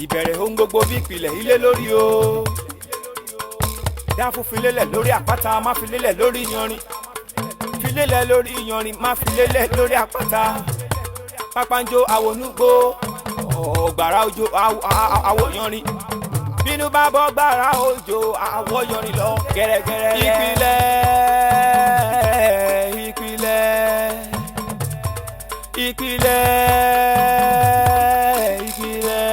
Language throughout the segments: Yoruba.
Ìbẹ̀rẹ̀ ohun gbogbo bí ìpìlẹ̀ ilé lórí o. Dáfún filélẹ̀ lórí àpáta, má filélẹ̀ lórí yanrìn. Filélẹ̀ lórí yanrìn, má filélẹ̀ lórí àpáta. Pápánjó àwọnúgbó, ọ̀gbàrá òjò àwọ̀ yanrìn. Bínú bá bọ́ gbàrá òjò àwọ̀ yanrìn lọ gẹ́rẹ́gẹ́rẹ́. Ìpìlẹ̀, ìpìlẹ̀, ìpìlẹ̀, ìpìlẹ̀,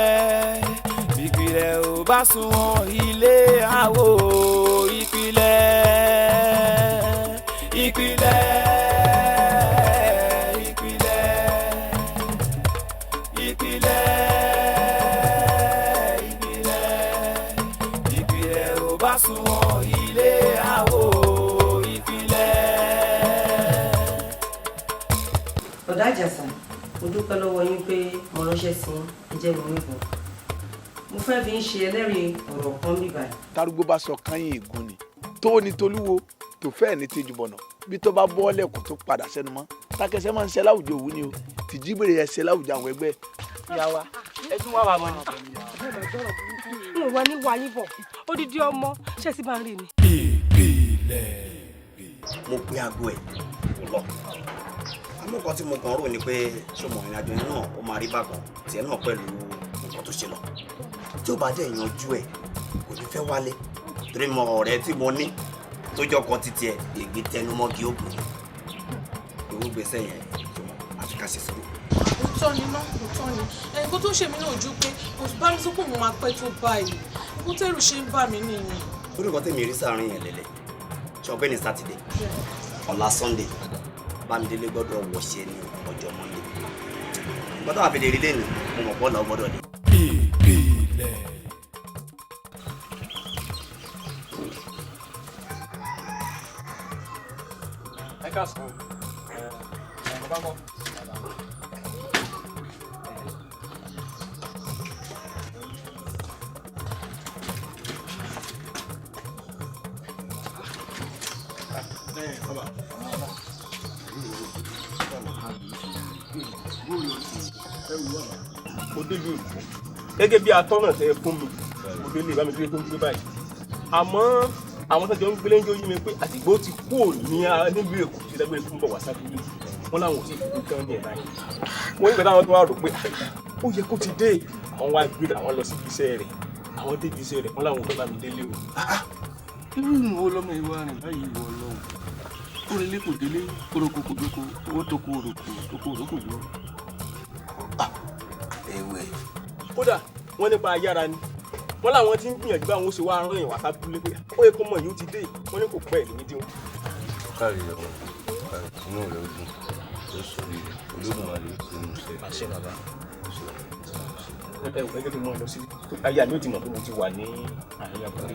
ìpìlẹ̀ ò bá sunwọ̀n ilé àwò. Ìpìlẹ̀, ìpìlẹ̀, ìpìlẹ̀, ìpìlẹ̀, ìpìlẹ̀, ìpìlẹ̀ ò bá sunwọ̀n ilé àwò. Ìpìlẹ̀. Ọ̀dà Àjàsà, mo dúpẹ́ lọ́wọ́ yín pé mo ránṣẹ́ sí yín. Ẹ jẹ́ mi níbọn, mo fẹ́ fi ń ṣe ẹlẹ́rìí ọ̀rọ̀ kan bíbáyìí. Tárúgbó bá sọ kányìn ègún ni tó ní tolúwo tó fẹ́ẹ̀ ní tejúbọ̀nà bí tó bá bọ́ọ̀lẹ̀ kó tó padà sẹ́nu mọ́. Tákẹ́sẹ́ máa ń ṣe láwùjọ òwú ni o, tìjíbèrè ẹ ṣe láwùjọ àwọn ẹgbẹ́. Ìyá wa, ẹ tún wá wà mọ́ ni. N ò wá ní wá yín bọ̀ odidi ọmọ ṣé sì bá ń rí ni. Mo pe aago ẹ̀, kò lọ. Àmọ́ nǹkan tí mo kàn rò ni pé, ṣé o mọ̀, ìrìnàjò yẹn náà ó máa rí bákan tiẹ̀ náà pẹ̀lú nǹkan tó ṣe lọ. Tí ó bá dẹ̀ yanjú ẹ̀, kò ní fẹ́ wálé, torí mo ọ̀rẹ́ tí mo ní tó jọkọ títí ẹ̀ ègbé tẹnumọ́gi ó gùn irú gbèsè yẹn tó mọ̀, àfi ká ṣe sùúrù. Òótọ́ ni ná, òótọ́ ni. Nǹkan tó ń ṣe mí náà ojú pé kò bá mi sọ pé mo máa pẹ́ tó báyìí. Nǹkan tẹ́rù ṣe ń bà mí nìyẹn. Torí nǹkan tẹ̀mí rí sáàrin yẹn lélẹ̀ ṣọpẹ́ ní Sátidé, ọ̀la Sunday, Bámidélé gbọ́dọ̀ wọṣẹ́ ní ọjọ́ Monday. Nǹkan tó wà fi lè rí lẹ́nu, mo mọ̀ bọ́ọ̀lù gbọ́dọ̀ dé. Ẹ káàsán. Ẹ bàbá kọ. Mo débi òkú gẹ́gẹ́ bí atọ́nà tẹ fún mi. Mo délé Bámidélé tó ń gbé báyìí, àmọ́ àwọn tó jọ ń gbélé ń jẹ́ oyún mi pé àtìgbò ti kú ní nílùú Èkó tí dágbére fún bọ̀ wá sábúlé wọn làwọn ò sì fi kán ní ẹ̀ báyìí. Wọ́n nígbà táwọn tó wá rò pé ó yẹ kó ti dé, àwọn wá gbé àwọn lọ síbi iṣẹ́ rẹ̀. Àwọn débi iṣẹ́ rẹ̀, wọ́n làwọn ò fẹ́ Bámidélé o. Irú ìrìn wo lọmọ ìwà rìn báyìí? Ìwọ Ọlọ́run, kórelé kò délé, oroko kò dóko, owó tó kó oroko tó kó oroko jọ. Ewé. Kódà wọ́n nípa ayára ni wọ́n làwọn ti ń gbìyànjú báwọn ó ṣe wá rán ìwà sábúlé pé ó yẹ kó mọ̀ yìí ó ti dé. Wọ́n ní kò pẹ́ ní dín wọn. Káàrí ọmọ, káàrí, inú rẹ ó dùn, ó sọ rí rẹ, Olódùmarè ó ṣe ń ṣe. Àṣẹ bàbá. Ẹ ò fẹ́ kí n mọ̀ lọ sí aya mi, ò ti mọ̀ pé mo ti wà ní àárín abúlé.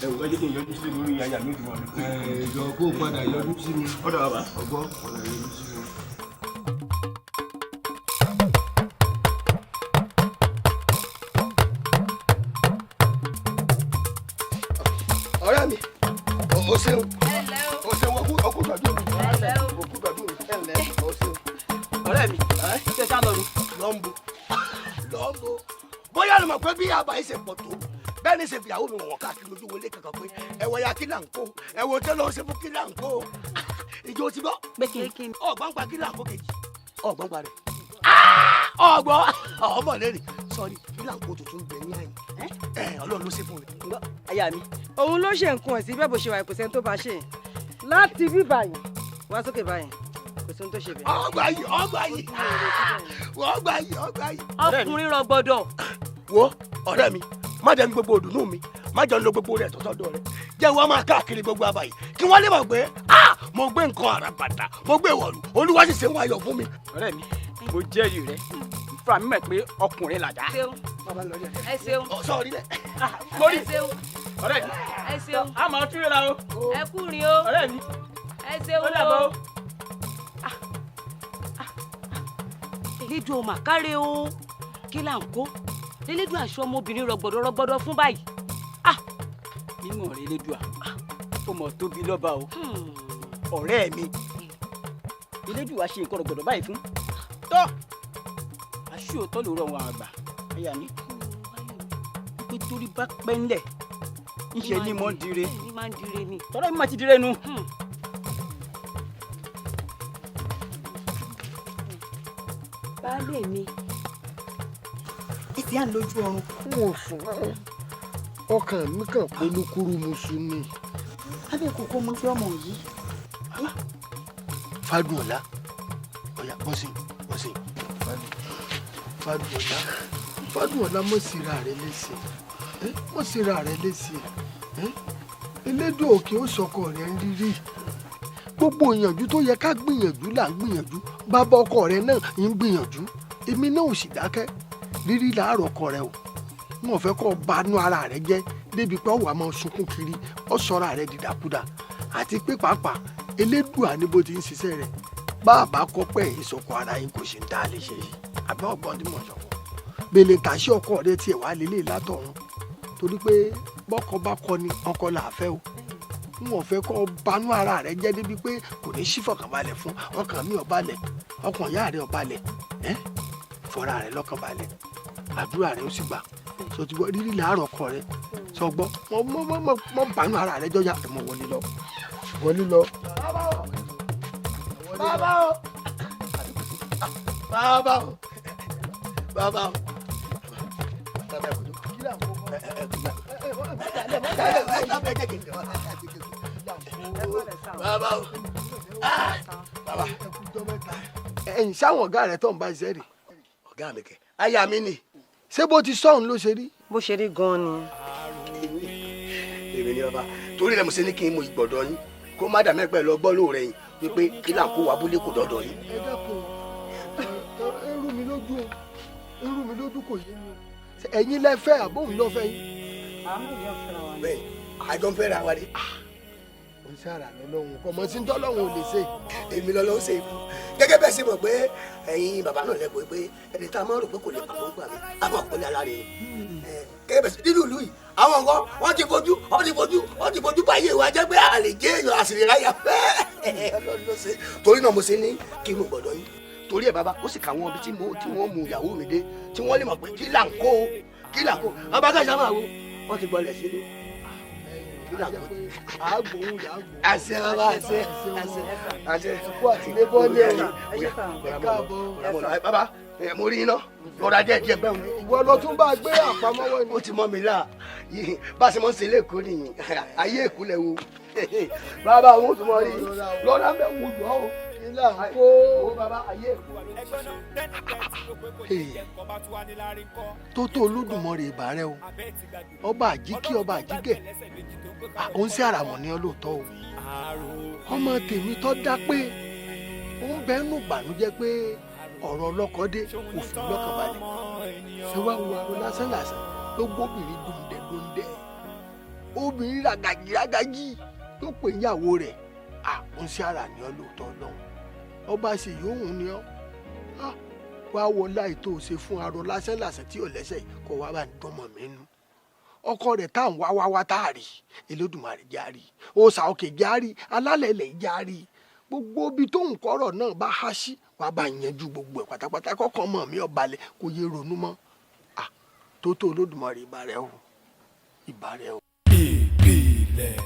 Ẹ wò, ẹ jẹ́ kí n yọjú sí lórí aya mi, ò ti mọ̀ mi. Ẹ jọ, kó o padà yọjú sí mi. Ọ̀dọ̀ bàbá. Ọgbọ́n, padà yọjú sí mi. Ọ̀rẹ́ mi, o ṣeun, o ṣeun, ọkú gbàdúrà mi, ọkú gbàdúrà mi, o ṣeun. Ọ̀rẹ́ mi, ṣe sá lọ ni. Lọ́nbó lọ́nbó, bóyá ló mọ̀ pé bí àbá yìí ṣe pọ̀ tó bẹ́ẹ̀ ni ṣe fìyàwó mi wọ̀n káàkiri ojú wọlé kankan pé ẹ̀wọ̀ ya kí là ń kó, ẹ̀wọ̀ tẹ́ lọ́ọ́ ṣe fún kí là ń kó. Ìjọ ti gbọ́ ọgbọ́n pa kí là ń kó kejì, ọgbọ́n pa rẹ̀, ọgbọ́n ọmọ lẹ́rìí sọ́ọ́ni kí là ń kó tuntun bẹ ní àyè ẹ̀, Ọlọ́run ló ṣe fún mi. Aya mi. Òun ló ṣe nǹkan ẹ̀ sí bẹ́ẹ̀ bó ṣe wà, kò sẹ́ni tó bá ṣe láti bí báyìí wá sókè báyìí, kò sẹ́ni tó ṣe bẹ́ẹ̀. Ọgbà yìí, ọgbà yìí, ọgbà yìí, ọgbà yìí. Ọkùnrin rọgbọdọ. Wo ọ̀rẹ́ mi, má jẹ́ ní gbogbo òdùnnú mi, má jẹ́ ní lo gbogbo rẹ̀ tọ́tọ́dọ̀ rẹ̀, jẹ́ wọ́n máa káàkiri gbogbo àbàyè kí wọ́n lè mọ̀ pé ah, mo gbé nǹkan àràbàtà, mo gbé wọ̀lú, Olúwa sì ṣe ń wáyọ̀ fún mi. Ọ̀rẹ́ mi, mo jẹ́rìí rẹ, fúnra mi mọ̀ pé ọkùnrin làdá. Ẹ ṣeun. Sọ̀rí lẹ̀. Mórí. Ẹ ṣeun. Ọ̀rẹ́ mi. Ẹ ṣeun. A máa tún yẹra o. Ẹ kú rin o. Ọ̀rẹ́ mi. Ẹ ṣeun. Ó dàbọ̀ o. O. Elédùn ọmọ àkárẹ o, kí là ń kó lélédùn aṣọ ọmọbìnrin rọgbọdọ rọgbọdọ fún báyìí. Mímọ̀ rẹ Elédùà, ó mọ̀ tóbi lọ́ba o. Ọ̀rẹ́ mi. Elédùà ṣe nǹkan rọgbọdọ báyìí fún. Tó àṣì òótọ́ ló rọ̀ wọn àgbà ẹ̀yà mi pé torí bá pẹ́ ńlẹ̀ ńṣe ni mò ń dire tọ́lá mi máa ti dire nu. Baálé mi, ẹ ti à ń lójú ọrùn. N ò sùn, ọkàn mi kàn polúkúrú musu ni. Abẹ́ kòkó mo fi ọmọ yìí. Fádùnọ̀lá, ọ̀yà bọ́sìn bọ́sìn. Fádùnọ̀lá, Fádùnọ̀lá, mọ̀ síra rẹ léṣe, mọ̀ síra rẹ léṣe. Elédùn òkè ó sọkọ rẹ ń rírí. Gbogbo ìyànjú tó yẹ ká gbìyànjú là ń gbìyànjú, bàbá ọkọ rẹ náà ń gbìyànjú, èmi náà ò sì dákẹ́. Rírí làárọ̀ ọkọ rẹ o, wọn ò fẹ́ kó banú ara rẹ jẹ́ débi pé ọwọ́ àmọ́ sunkún kiri, ó sọra rẹ dìdàkudà. Àti pé pàápàá Elédùà ní bó ti ń ṣiṣẹ́ rẹ̀, bàbá kọ́ pẹ́ ìsọkọ ara yín kò ṣe ń dá lè ṣe yìí. Àbẹ́ ọ̀gbọ́n tí mò ń sọ fún bèlè tàṣí ọkọ rẹ tiẹ̀ wá lélẹ̀ látọ̀run, torí pé bọ́kọ bá kọ ni ọkọ là á fẹ́ o. N ò fẹ́ kó banú ara rẹ jẹ́ débi pé kò ní sí fọkànbalẹ̀ fún ọkàn mi ò balẹ̀, ọkàn ìyá rẹ ò balẹ̀. Ẹ́ fọra rẹ lọ́kàn balẹ̀, àdúrà rẹ ó sì gbà. Sọ ti gbọ́ rírí làárọ̀ ọkọ rẹ sọ gbọ́ mọ mọ mọ mọ banú ara rẹ jọjà. Ẹ mọ wọlé lọ, wọlé lọ. Bàbá o, bàbá o, bàbá o, bàbá ẹ kojú. Bàbá o, bàbá. Ẹ̀yin sáwọn ọ̀gá rẹ tó ń bá iṣẹ́ rè. Ọ̀gá mi kẹ, aya mi ni. Ṣé bó ti sọ̀hún ló ṣe rí? Bó ṣe rí gan-an ni. Èmi ni bàbá, torí rẹ mo ṣe ní kí n mú ìgbọ̀dọ̀ yín kó má dà mẹ́pẹ́ lọ gbọ́ lóore yín wípé kí là ń kó wa abúlé kò dọ́dọ̀ yín. Ẹ dákun, ẹ rú mi lójú o, ẹ rú mi lójú, kò yé mi o. Ẹ̀yin lẹ fẹ́ àbóhùn ló fẹ́ yín? Bẹ́ẹ̀, àjọ ń fẹ́ra wa ni. Ó ń sára lọ́lọ́run, kò mọ̀ sí ń tọ́lọ́run ò lè ṣe. Èmi lọ́lọ́run ṣe ìfún gẹ́gẹ́ bẹ́ẹ̀ ṣe mọ̀ pé ẹ̀yin bàbá náà lẹ́kọ̀ọ́ pé ẹni tá a máa ń rò pé kò lè pàmò gbà mí a máa pọ́lé aláre ni. Gẹ́gẹ́ bẹ́ẹ̀ ṣe nínú ìlú yìí àwọn nǹkan wọ́n ti fojú wọ́n ti fojú wọ́n ti fojú báyé wa jẹ́ pé a lè jẹ́ èèyàn àṣírí ráyà fẹ́ẹ́. Torí náà mo ṣe ní kí n gbọ́dọ̀ yín torí ẹ̀ bàbá ó sì kà wọ́n ibi tí wọ́n mú ìyàwó mi dé tí wọ́n lè mọ̀ pé kí là ń kó kí là ń kó bàbá kàṣà máa wo wọ́n ti gbọ́lẹ̀ sílé. Àṣẹ bàbá, àṣẹ àṣẹ àṣẹ. Ẹkú àtìlé bọ́lẹ̀ o, ẹ káàbọ̀. Bàbá mo rí iná lọ́ra díẹ̀ díẹ̀ bẹ́ẹ̀. Ìwọ ló tún bá gbé àpamọ́wọ́ ni. Ó ti mọ́ mi là bá a ṣe mọ́ ń ṣe lẹ́kọ̀ọ́ nìyí, ayé èkó lẹ̀ wo bàbá òun tún mọ́ rí lọ́ra bẹ́ẹ̀ wò lọ́ o. Ilé àkó. Bàbá ayé èkó. Tó tó Olódùmarè ìbà rẹ o, ọba àjíkí ọba àjígẹ̀, òun sí àràmọ̀ ní ọlọ́ọ̀tọ́ o. Ọmọ tèmi tó dá pé ó ń bẹ́nu bànújẹ́ pé ọ̀rọ̀ ọlọ́kọ dé kò fi lọ́kàn balẹ̀. Ṣé wàá wo arọ lásán lásán ló gbóbìnrin dòǹdẹ̀ dòǹdẹ̀, obìnrin ràgàjì ràgàjì tó pè níyàwó rẹ̀. Òun sí àrà ní ọlọ́ọ̀tọ́ ọlọ́run, ọba ṣe yòówùn ni ọ́. Wá wọ láì tó ṣe fún arọ lásán lásán tí ò lẹ́sẹ̀ kó wá bá ń dánmọ̀ mí nú. Ọkọ rẹ̀ tá à ń wá wá wá tá a rí, Olódùmarè járí, òòṣà òkè járí, alálẹ̀ ilẹ̀ járí, gbogbo ibi tó ń kọ́rọ̀ náà bá há sí wàá bá yanjú gbogbo ẹ̀ pátápátá kọ́kọ́ mọ̀ mí ó balẹ̀ kó yé ronú mọ́. Tó tó Olódùmarè ìbà rẹ o, ìbà rẹ o. Ìbílẹ̀.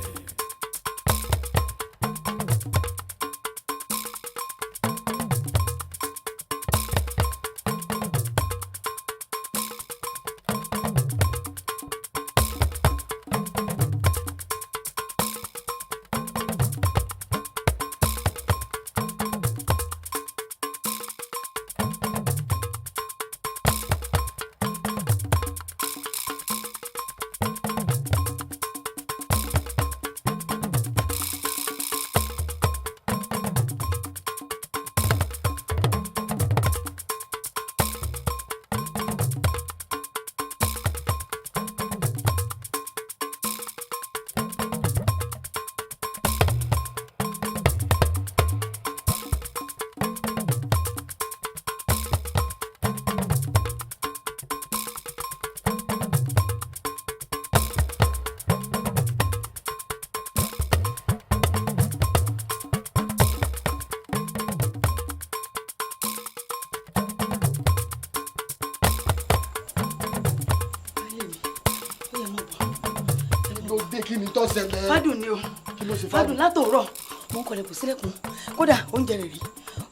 Kí ni tó ṣẹlẹ̀. Fádùn ni o. Kí ló ṣe Fádùn látòórọ̀ mo ń kọlẹ̀ kò sílẹ̀kùn kódà oúnjẹ rẹ̀ rí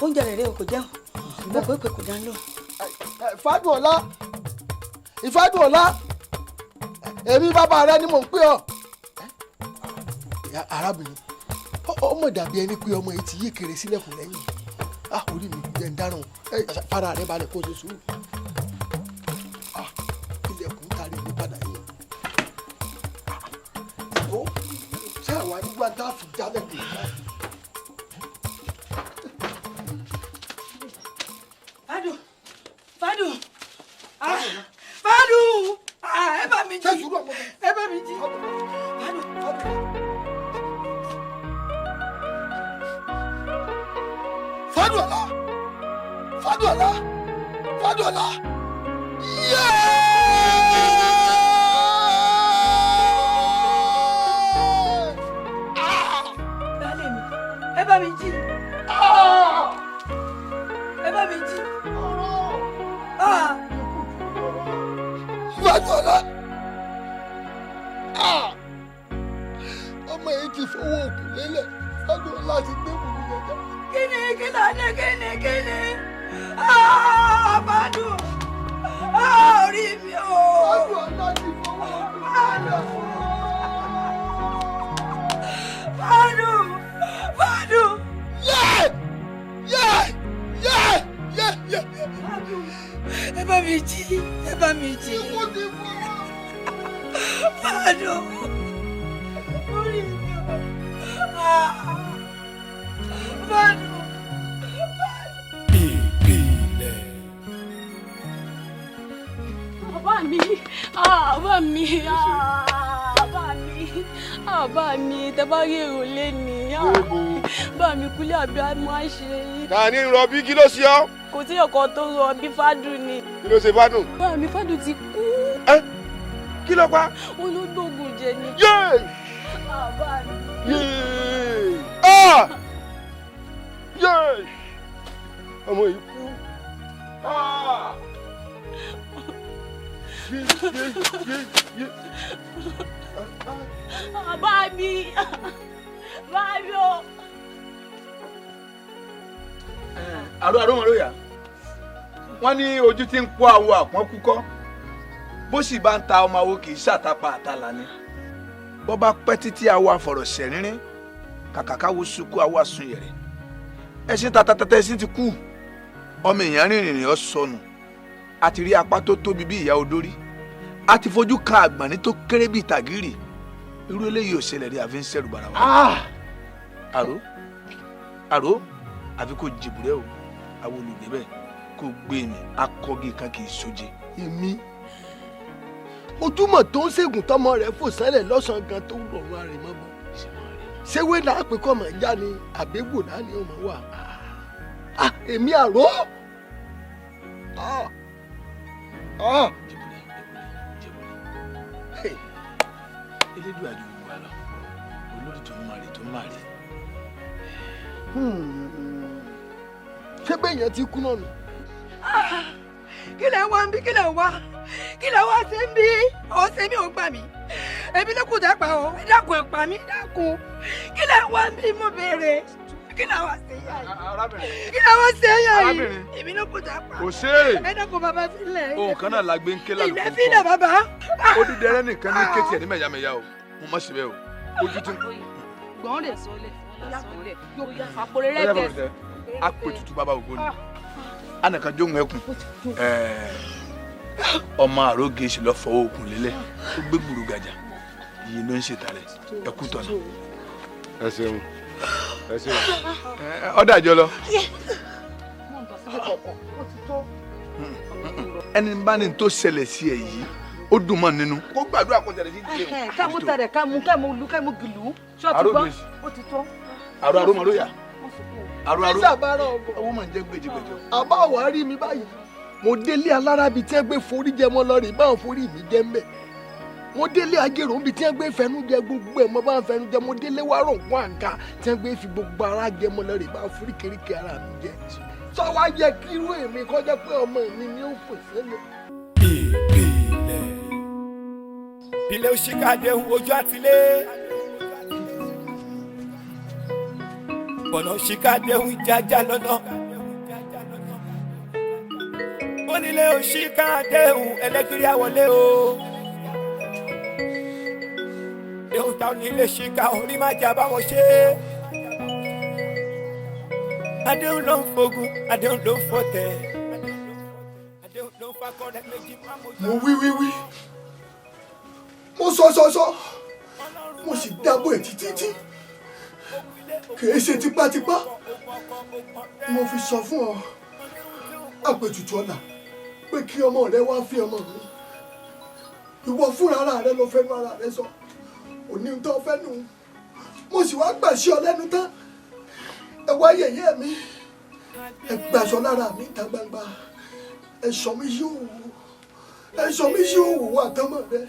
oúnjẹ rẹ̀ rí o kò jẹun mo kò pè kò dá lọ. Fádùn ọ̀la Ìfádùn ọ̀la èmi bàbá rẹ ni mò ń pè ọ́. Arábìnrin ọmọ dàbí ẹni pé ọmọ yìí ti yí kéré sílẹ̀kùn lẹ́yìn. Ah, orí mi jẹ́ ń dáràn. Fara rẹ balẹ̀ kó o ṣe sùúrù. Ah, ilẹ̀kùn tari mi padà yìí. Ó ṣé àwa nígbà tá a fi jálẹ̀kùn yìí. Fádùn Fádùn ah Fádùn ah ẹ bá mi jí ẹ bá mi jí Fádùn. Fádùọ̀lá Fádùọ̀lá Fádùọ̀lá yéé. Baálé mi ẹ bá mi jí ẹ bá mi jí. Ah. Fádùọ̀lá ọmọ yìí ti fọwọ́ òkú lélẹ̀. Fádùọ̀lá ti gbé wùrú gẹ́gẹ́. Kíni kíni ní kíni kíni ah Fádùn ah orí mi o. Fádùọ̀lá ti fọwọ́ òkú lélẹ̀. Fádùn Fádùn. Yé yé yé yé yé. Fádùn ẹ bá mi jí ẹ bá mi jí. Ikú ti fọwọ́. Fádùn orí mi o. Ah Fádùn. Bàbá mi, bàbá mi, bàbá mi, bàbá mi, tẹ bá rí èrò lẹ́ni. Bàbá mi kúlẹ̀ àbí àmọ́ àṣẹ. Ta ni ń rọbí? Kí ló ṣe ọ́? Kò sí ọkọ tó rọbí, Fádùn ni. Kí ló ṣe Fádùn? Bàbá mi, Fádùn ti kú. Ẹ kí ló pa? Olódògùn jẹ ni. Yéè! Bàbá mi. Yéè! Ah! Yéè! Ọmọ yìí kú. Ah! Yé yé yé yé. Bàbá mi, bàbá mi o. Àrò àrò wọn ló yà wọ́n ní ojú tí ń kó àwo àpọ́n kúkọ́ bó sì bá ń ta ọmọ àwo kì í ṣàtàpà àtàlà ni bó bá pẹ́ títí àwo àfọ̀rọ̀ṣẹ̀ rínrín kàkà káwo sunkún àwo àsunyẹ̀rẹ̀ ẹṣin tatatata ẹṣin ti kú ọmọ èèyàn rìnrìn ọ sọnù a ti rí apá tó tóbi bí ìyá odórí a ti fojú kan àgbọ̀nrín tó kéré bí tàgírì irú eléyìí ò ṣẹlẹ̀ rí àfi ń ṣẹ̀rù bàrà wa. Àrò àrò àfi kò jìbùrẹ́ o àwọn olùgbé bẹ́ẹ̀ kò gbé mi akọ́gi kan kì í soje. Èmi ojúmọ̀ tó ń ṣègùn tọmọ rẹ̀ fò sẹ́lẹ̀ lọ́sàn-án gan tó rọrùn àrèmọ́ bọ̀ ṣéwé náà pé kọ́ mọ̀ ń já ni àbẹ́wò náà ni ó mọ̀ wà. Èmi àrò. Elédùn àjò gbogbo wa lọ olórí tó ń mari tó ń mari. Ṣé bẹ́ẹ̀ yẹn ti kú náà nù? Kí lẹ wá ń bí? Kí lẹ wá? Kí lẹ wá ṣe ń bí? Ó ṣe mí ò gbà mí. Èmi ló kù tẹ́ pa ọ́. Ẹ dákun ẹ pa mí dákun. Kí lẹ wá ń bí mo béèrè? Kí lẹ wá ṣe yá yìí? Kí lẹ wá ṣe yá yìí? Èmi ló kù tẹ́ pa. Kò ṣeré. Ẹ dákun bàbá filẹ̀. Ohun kan náà la gbé ń ké lálùkò. Ilẹ̀ filẹ̀ bàbá. Ó dídẹrẹ́ nìkan ní kétì ẹ̀ ní mẹ̀yàmẹ̀yà o. Mo má ṣe bẹ́ẹ̀ o. Ojú ti ń. Gbọ̀n rẹ̀ sọlẹ̀ àpòrẹ́rẹ́ tẹ̀. Apètùtù bàbá ògo ni. Ànàkàn jóun ẹkùn. Ọmọ àrógè sì lọ fọwọ́ òkun lélẹ̀ ó gbé gbùrù gàjà iye ló ń ṣètà rẹ̀ ẹkú tọ̀nà. Ẹ ṣeun ẹ ṣeun. Ọ̀dàjọ lọ. Ẹni bá ní tó ṣẹlẹ̀ sí ẹ yìí ó dùn mọ́ nínú. Kó gbàdúrà kó ṣẹlẹ̀ sí ìdílé o. Kámú tẹ̀rẹ̀ kámú kámú lu kámú gìlú ṣọ́ọ̀tì gbọ́ ó ti tó. Àrò àrò màlúù yà. Àrò àrò Sísàbárà ọ̀bọ̀. Owó máa ń jẹ́ gbèjìgbèjì. Àbá wàá rí mi báyìí. Mo délé alára bíi tí wọ́n gbé forí jẹ mọ́ lọ rè báwọn forí mi jẹ́ ń bẹ̀. Mo délé ajérò níbi tí wọ́n gbé fẹnu jẹ gbogbo ẹ̀ mo bá ń fẹnu jẹ. Mo délé wárò nǹkan àga tí wọ́n gbé fi gbogbo ara jẹ mọ́ lọ rè báwọn forí kéríkì ara mi jẹ. Sọ wá yẹ kí irú èmi kọjá pé ọmọ mi ni ó fò sẹ́lẹ̀. Ìpìlẹ̀ Ilé òṣìkàdéhùn ojú àtìlé. Bọ̀nà òṣìkàdéhùn ìjájá lọ́nà. Onílé òṣìkàdéhùn ẹlẹ́gìrì àwọlé o. Déhùn táwọn onílé ṣìkà orí má jà báwọn ṣe. Adéhùn ló ń fogun, adéhùn ló ń fọ̀tẹ̀. Adéhùn ló ń fakọrẹ méjì má mojú. Mo wí wí wí, mo sọ sọ sọ, mo sì dábò ẹ̀ títí tí kìí ṣe tipátipá mo fi sọ fún ọ àpètùtù ọ̀la pé kí ọmọ rẹ wá fi ọmọ mi. Ìwọ fúnra ara rẹ ló fẹ́nu ara rẹ sọ òní tó fẹ́ nù, mo sì wá gbà sí ọ lẹ́nu tán. Ẹ wá yẹ̀yẹ́ mi, ẹ gbàṣọ lára mi ta gbangba, ẹ sọ mi sí òwò, ẹ sọ mi sí òwò àtọmọ rẹ.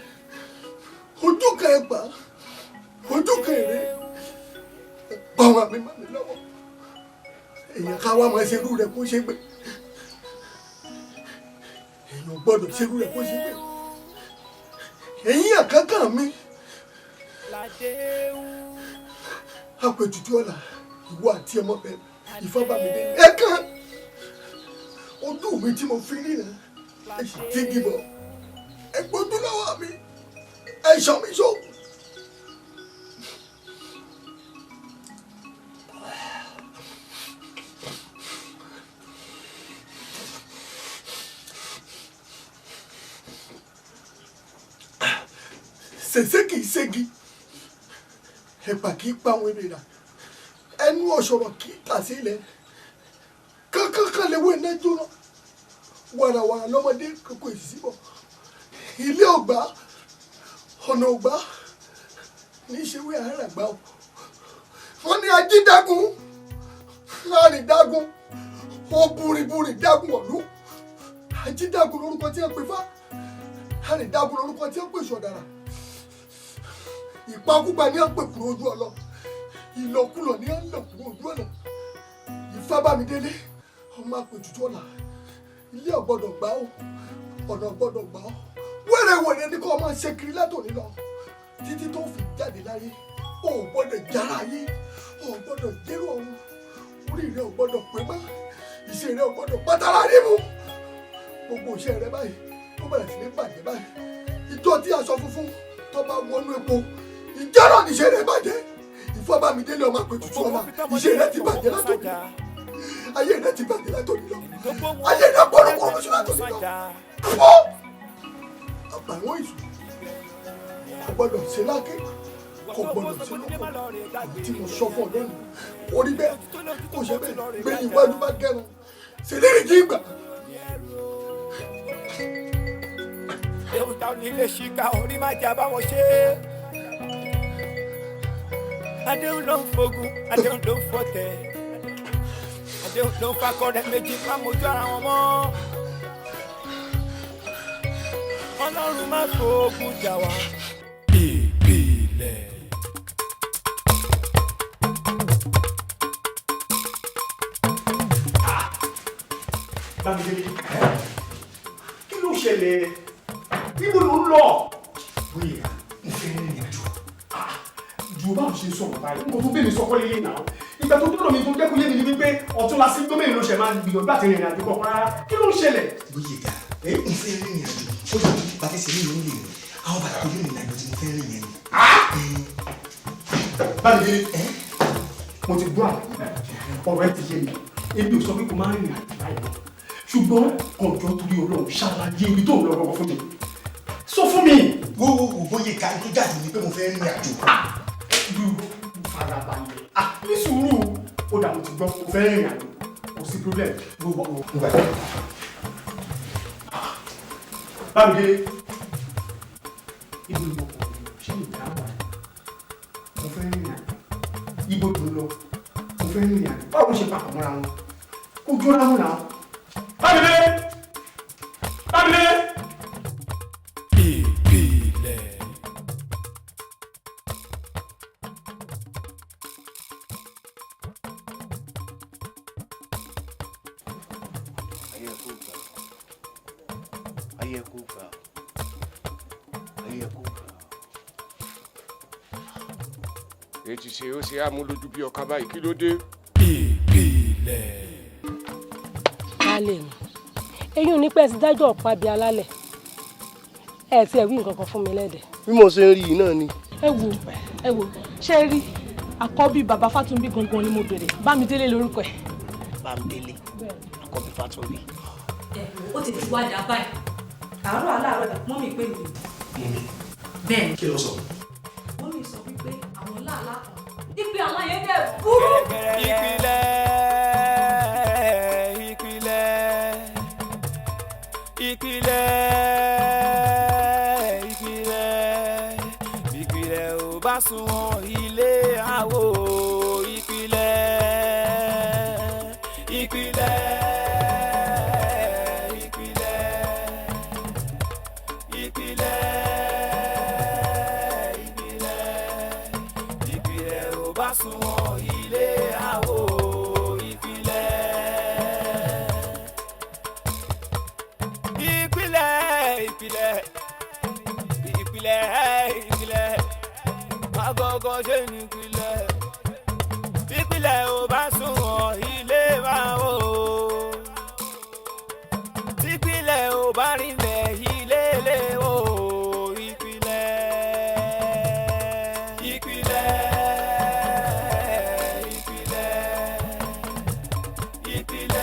Ojú kan ẹ gbà, ojú kan èrè, ẹ gbà wọn mi má mi lọ́wọ́. Èèyàn ká wá máa ṣerú rẹ kó ṣe gbé, èèyàn gbọ́dọ̀ ṣerú rẹ kó ṣe gbé. Èyí àkánkàn mi àpètùtù ọ̀la, ìwọ àti ọmọ bẹ ìfọ́bàmídé ẹ kàn ojú mi tí mo fi ríran, ẹ sì dígí bọ, ẹ gbójú lọ́wọ́ mi, ẹ sọ mi sọ. Sèse kì í ségi, ẹ̀pà kì í pa àwọn ènìyàn, ẹnu ọ̀ṣọ̀rọ̀ kì í tà sílẹ̀, kankankan lè wé iná jóná, wàràwàrà lọ́mọdé kókó èsì bọ̀, ilé ọgbà ọ̀nà ọgbà ní í ṣe wé àárẹ̀ àgbà o. Wọ́n ní ajídágun láàrin dágun, ó búribúri dágun ọ̀lú. Ajídágun lórúkọ tí wọ́n pè fá, àrìndágun lórúkọ tí wọ́n pè sọ̀dàrà. Ìpakúpa ní wọ́n pè kúrò ojú ọlọ, ìlọkulọ ní wọ́n lọ kúrò ojú ọ̀nà. Ìfábàmídélé ọmọ àpètùtù ọ̀la, ilé ọ̀gbọ́dọ̀ gbà ó, ọ̀nà ọ̀gbọ́dọ̀ gbà ó. Wẹ́rẹ́wẹ̀rẹ́ ní kó o máa ṣe kiri látòní lọ títí tó fi jáde láyé. O ò gbọ́dọ̀ jára ayé, o ò gbọ́dọ̀ jẹ́rù ọ̀run, orí rẹ ò gbọ́dọ̀ pé mọ́, ìṣe rẹ ò gbọ́dọ̀ pátálá rí mu. Gbogbo ìṣe rẹ báyìí ó bẹ̀rẹ̀ sí ní bàjẹ́ báyìí. Ìjọ tí aṣọ funfun tó bá wọnú epo, ìjọ náà níṣe rẹ bàjẹ́. Ìfọ́bàmídélé ọmọ àpètùtù ọmọ, ìṣe rẹ ti bàjẹ́ látòní, ayé rẹ ti bàjẹ́ látòní lọ, ayé rẹ gbọ́dọ̀ kúrò látòní lọ. Fọ́ àbàwọ́n ìṣù kò gbọ́dọ̀ ṣe lákè, kò gbọ́dọ̀ ṣe lóko. Tí mo sọ fún ọ lónìí orí bẹ́ẹ̀ kò ṣe bẹ́ẹ̀ gbé iwájú bá gẹrun ṣèlérí kí gbà. Déhùn táwọn onílé ṣìkà orí má jà báwọn ṣe. Adéhùn ló ń fogun, adéhùn ló ń fọ̀tẹ̀. Adéhùn ló ń fakọrẹ méjì má mojú ara wọn mọ́. Ọlọ́run má fogun jà wá. Ìbílẹ̀. Bámidélé, kí ló ṣẹlẹ̀? Níbo ló ń lọ? Bóyá mo fẹ́ rìnrìn àjò. Ju báwo ṣe sọ̀rọ̀ báyìí, mo tún bèèrè sọ́kọ́ lélẹ̀ náà. Ìgbà tó dọ́dọ̀ mi tó jẹ́ kó yé mi ni wípé ọ̀túnla sí gómìnà ló ṣẹ̀ máa gbìyànjú àti rìnrìn àjò kọ̀ọ̀kan rárá. Kí ló ń ṣẹlẹ̀? Bóyá mo fẹ́ rìnrìn àjò. Ó dàbí bàtí ṣe ní ìlú rìn. Àwọn bàtà tó rìnrìn àjò tí mo fẹ́ rìn yẹn ni. Bámidélé, mo ti gbọ́ àlàyé ọ̀rọ̀ ẹ ti yé mi. Èmi ò sọ pé kò máa rìnrìn àjò báyìí. Ṣùgbọ́n kọ̀jọ́ torí Ọlọ́run ṣàlàyé ibi tó ń lọ gbọ́gbọ́ fún mi. Sọ fún mi. Wo wo wo bóyá ká tó jáde ni pé mo fẹ́ rìnrìn àjò. Dúró farabalẹ̀. Ah, ní sùúrù. Ó dà, mo ti gbọ́, mo fẹ́ rìnrìn àjò. Kò sí problem. Wo wo wo. Mo gbà. Bámidélé, ibo ni mo kọ̀ ṣé ìdá wà? Mo fẹ́ rìnrìn àjò. Ibo tó lọ? Mo fẹ́ rìnrìn àjò. Báwo ló ṣe papọ̀ mọ́ra wọn? Kò jóra wọn náà. Bámidélé! Bámidélé! Ìbílẹ̀. Ayé ẹ kó gbà, ayé ẹ kó gbà, ayé ẹ kó gbà. Èyí ti ṣe ó ṣe amúlójú bí ọkà báyìí, kí ló dé. Baálé mi, eyín ò ní pẹ́ ti dájọ́ ọ̀pá bíi alálẹ̀. Ẹ ti ẹ̀ wí nǹkan kan fún mi lẹ́dẹ̀. Bí mo ṣe ń rí i náà ni. Ẹ wo, ẹ wo, ṣé rí àkọ́bí bàbá Fátúnbí gangan ni mo béèrè. Bámidélé lórúkọ ẹ̀. Bámidélé, àkọ́bí Fátúnbí. Ó ti ti wá dà báyìí. Àárọ̀ aláàárọ̀ mọ́mì pè mí. Mummy. Bẹ́ẹ̀. Kí ló sọ? Mọ́mì sọ wípé àwọn láàlá kan ìpè àwọn yẹn dẹ̀ burú. Ìpìlẹ̀, ìpìlẹ̀, ìpìlẹ̀, ìpìlẹ̀, ìpìlẹ̀ ò bá sunwọ̀n ilé àwò. Ìpìlẹ̀, ìpìlẹ̀, ìpìlẹ̀, ìpìlẹ̀, ìpìlẹ̀, ìpìlẹ̀ ò bá sunwọ̀n ilé àwò. Ìpìlẹ̀, ìpìlẹ̀, ìpìlẹ̀, ìpìlẹ̀, ìpìlẹ̀, agogo ṣe ní ìpìlẹ̀. Ìpìlẹ̀ ò bá sunwọ̀n ilé máa wò. Típìlẹ̀ ò bá rinlẹ̀ ilé lè wò. Ìpìlẹ̀, ìpìlẹ̀, ìpìlẹ̀, ìpìlẹ̀.